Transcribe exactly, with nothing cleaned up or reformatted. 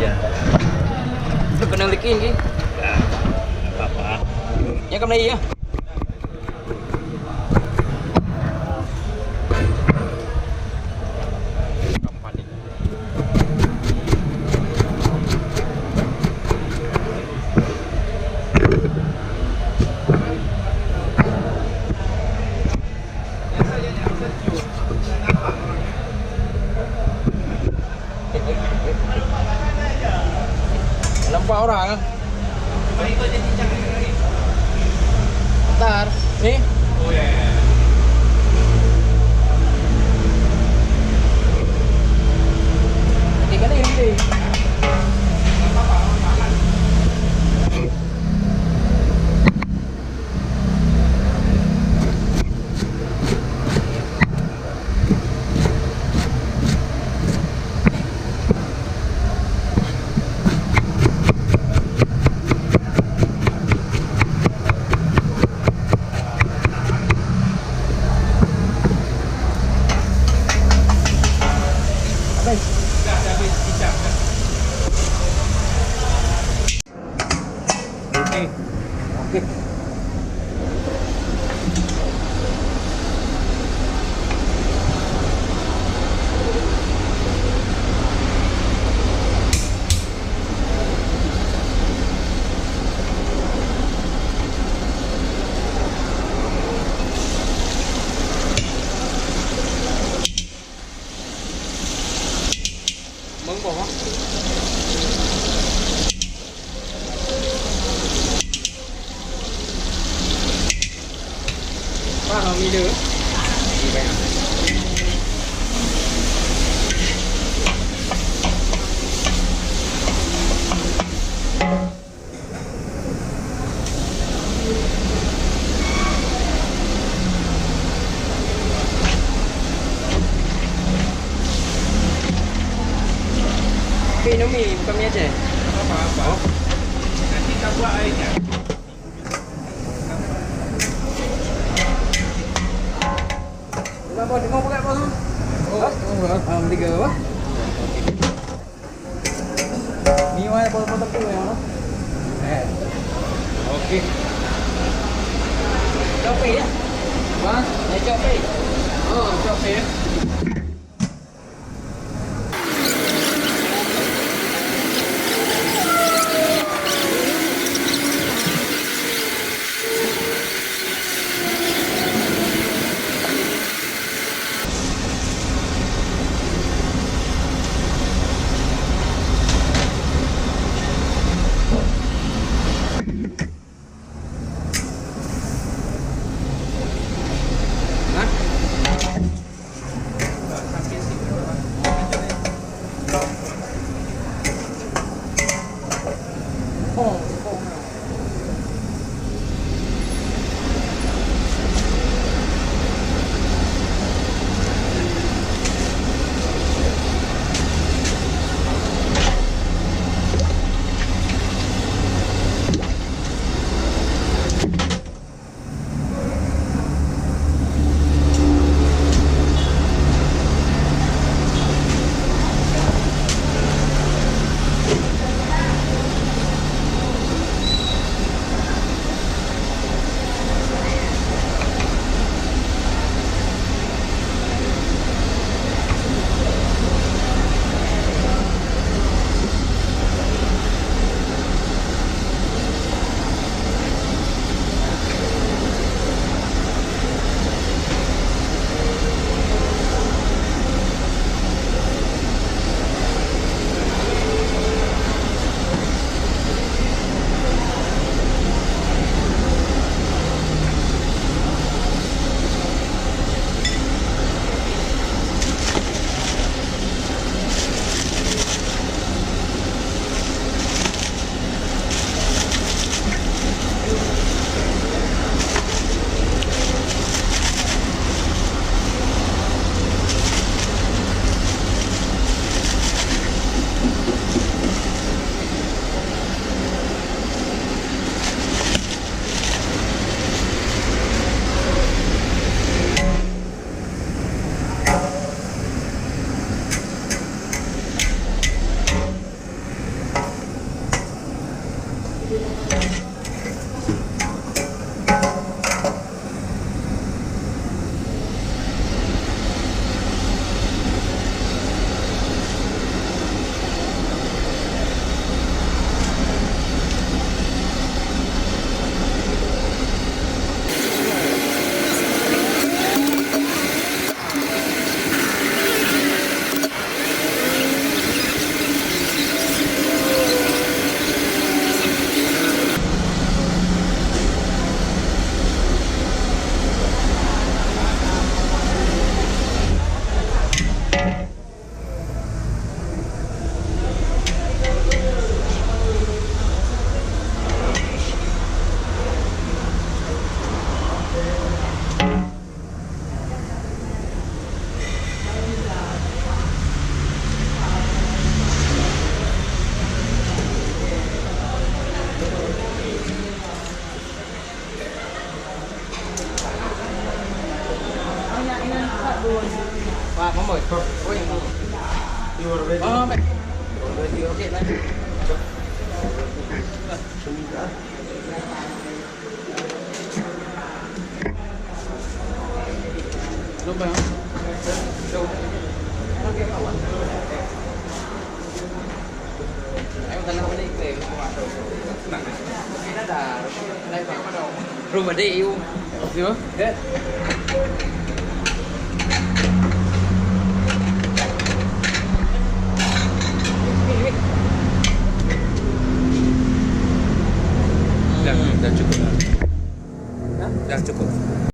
Ya. Kena bikin ki. Ya, apa-apa. Ya, kamu lagi ya. Nampak orang. Tar. Ni. Tiga ni, ni. Oke. Oke. Meuboh. Paham ide? Tapi Nomi bukan mi Aceh. Apa-apa. Oh. Nanti tak buat airnya. Berapa? Lima belas, Bos? Oh, oh, ah, tiga apa? Ni wai botol-botol tu yang mana? Eh. Okey. Copi ya? Apa? Eh, copi. Oh, copi ya. Oh, baik. Lubang. Ayo, tanah balik ke. Rumah dek, you. Yo. Ke?